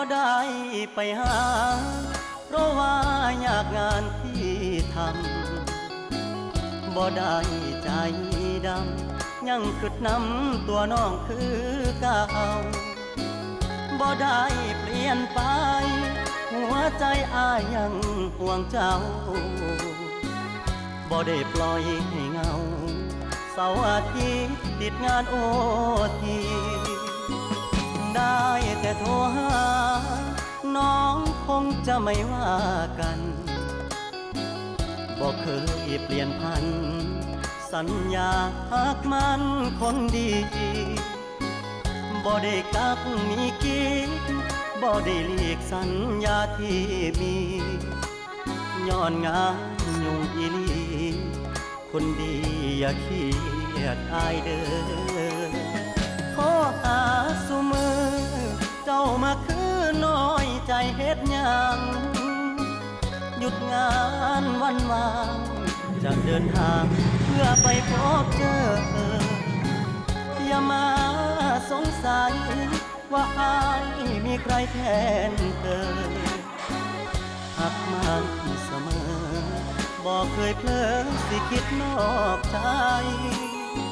ບໍ່ໄດ້ໄປຫາ ເພາະວ່າຍາກງານທີ່ທຳ ບໍ່ໄດ້ໃຈດຳ ຍັງຄິດນຳຕົວນ້ອງຄືເກົ່າ ບໍ່ໄດ້ປ່ຽນໄປ ຫົວໃຈອ້າຍຍັງຫ່ວງເຈົ້າ ບໍ່ໄດ້ປ່ອຍໃຫ້ເຫງົາ ເສົາອາທິດຕິດງານໂອທີ ໄດ້ແຕ່ໂທຫາ ນ້ອງຄົງຈະໄມ່ວ່າກັນ ບໍ່ເຄີຍປ່ຽນຜັນ ສັນຍາຮັກໝັ້ນຄົນດີ ບໍ່ໄດ້ກັກມີກິດ ບໍ່ໄດ້ຫຼີກສັນຍາທີ່ມີ ຍ້ອນງານຫຍຸ້ງອີ່ຫຼີ ຄົນດີຢ່າຄຽດອ້າຍເດີ ໂທຫາຊຸມື້ ເຈົ້າມາຄືນ້ອຍໃຈເຮັດຫຍັງ ຢຸດງານວັນວ່າງ ຈະເດີນທາງເພື່ອໄປພົບເຈີ ຢ່າມາສົງໄສ ວ່າອ້າຍມີໃຄແທນເທີ ຮັກໝັ້ນສະເໝີ ບໍ່ເຄີຍເຜີຊິຄິດນອກໃຈ